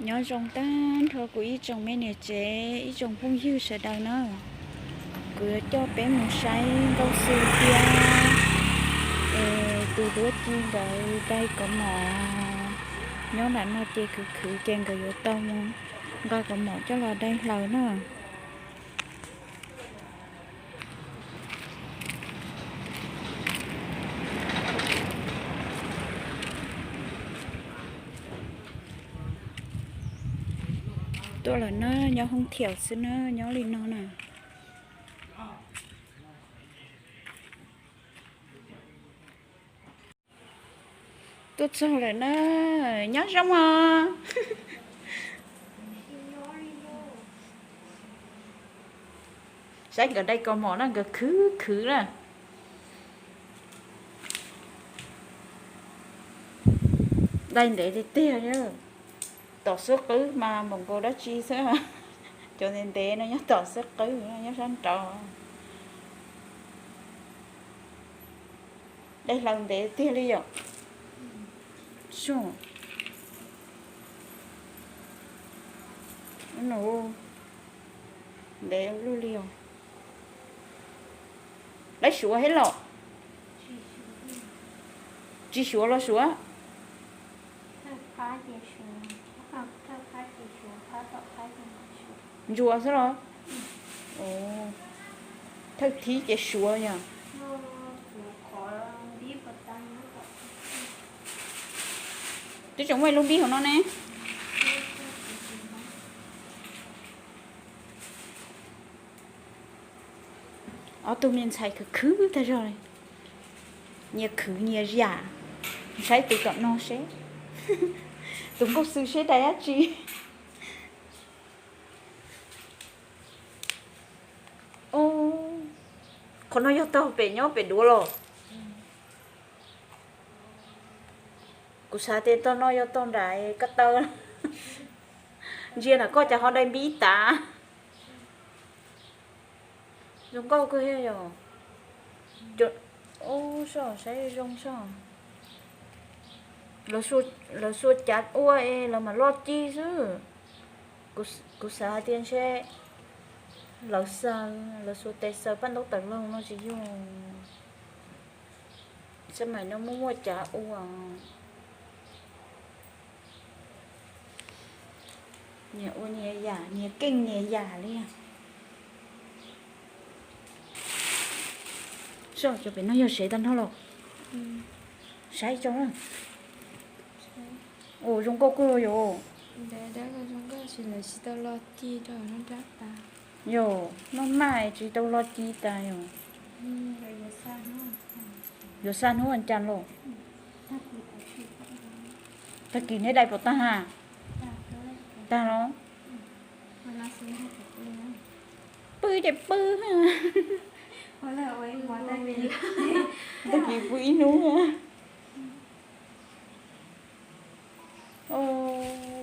Nyob zoo tag nrho kuv ib tsoom me niam tsev, ib tsoom phooj ywg sawv daws na. Kuv yuav coj peb mus saib Nkauj Xwm thiab tus duab ci nkawd dai kaus mom. Nyob nram no ces khwv khwv ces nkawd yuav tau mus nqa kaus mom coj los dai hlaws na. Tuaj lawm na, nyob hoob thiaum xwb na, nyob li no na. Tuaj txog lawm na, nyob zoo os. Saib nkawd dai kaus mom na, nkawd khwv khwv na. Dai ntev tiag tiag. Tom xub qwb mas npaum nkaus dab tsi xwb. Cov ntev ntev no nyob tom xub qwb, nyob sab nraud. Dai hlaws ntev tiag li yom. Ntev luaj li os. Laib suav thiab los? Tsis suav los suav? Ntsuas xwb los? Thawj thib ces suav yog. Twb tseem muaj lub npib hauv no ne. Ob tug me ntxhais khwv khwv tag zog li. Nyias khwv nyias yam. Saib tus tom no seb, tus Nkauj Xwm seb dai dab tsi. Qhov no yog tog pem nyob pem duav los? Kuv xav tias tog no yog tog nram ko taw. Ntsia nram koj cas ho dai npib tas. Zoo nkauj kawg thiab yom. Saib zoo soj. Lawv xuas cav ua es lawv mam loj ci xwb. Kuv xav hais tias ntshe lawv xaws, lawv xuas tes xaws paj ntaub tawm laug no tsis yog. Xab maim no muaj muaj cav ua. Nyias ua nyias yam, nyias keej nyias yam li. Soj, cov pem no yog sev tag nrho los? Saib tso. Ua zoo nkauj kawg yom. Yog, noj maj tsis tau loj ci tas yom. Yuav xa hnub cas los? Tag kis neb dai puas tag ha? Tag los? Pw ces pw. Tag kis pw ib hnub.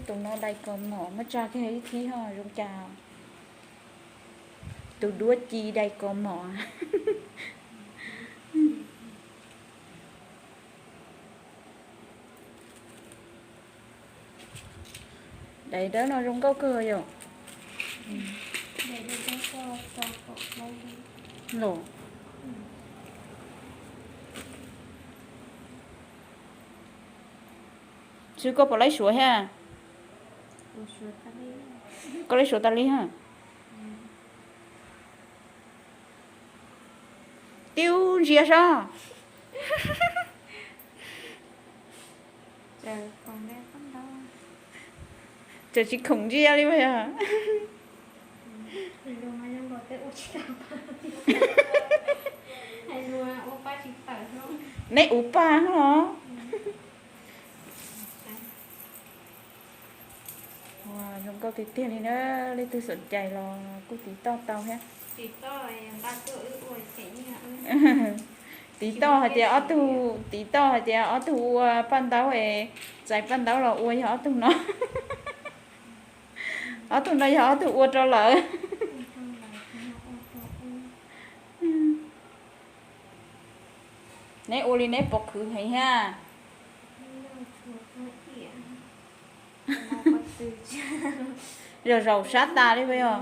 Tus no dai kaus mom muab tsa kiag ib thib ho zoo cas. Tus duab ci dai kaus mom. Daim dawb no zoo nkauj kawg yom. Los, xwb koj puas laib suav thiab? Koj laib suav tas li ha. Tib ntsia saib. Tseem tsis khoom ntsia li mas yog. Neb ua pa los? Zoo nkauj tiag tiag li na, leej twg xom cai los kuj tiv toj tau thiab. Tiv toj hais tias ob tug, tiv toj hais tias ob tug ua paj ntaub es txais paj ntaub los ua yog ob tug no. Ob tug no yog ob tug ua rau lawv. Neb ua li neb pom khwv heev thiab. Zaum zaum sab tas li puas yog?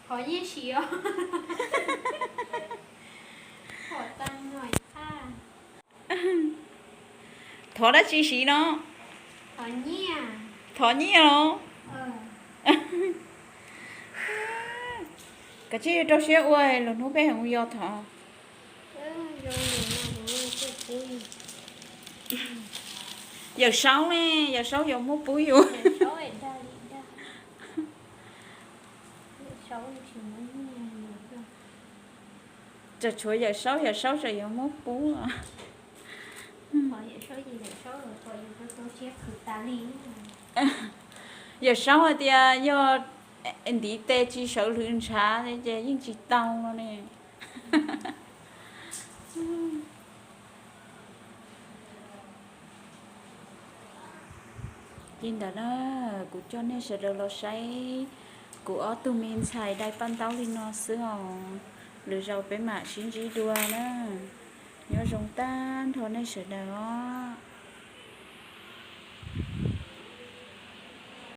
Qhov yeej siv os. Thov dab tsi siv no? Thov nyiaj los? Kav tsij rau siab ua, lwm hnub peb heev yos thov. Yawm Saub ne, Yawm Saub yuav muab pub yus. Tseem tshuav Yawm Saub, Yawm Saub tseem yuav muab pub. Yawm Saub hais tias yog ntiv tes tsis sawv hlwv ntshav ces yeej tsis tau no ne. Li ntawd na, kuv coj nej sawv daws los saib kuv ob tug me ntxhais dai paj ntaub li no xwb os. Lwm zaus peb mam sib ntsib dua na. Nyob zoo tag nrho nej sawv daws os.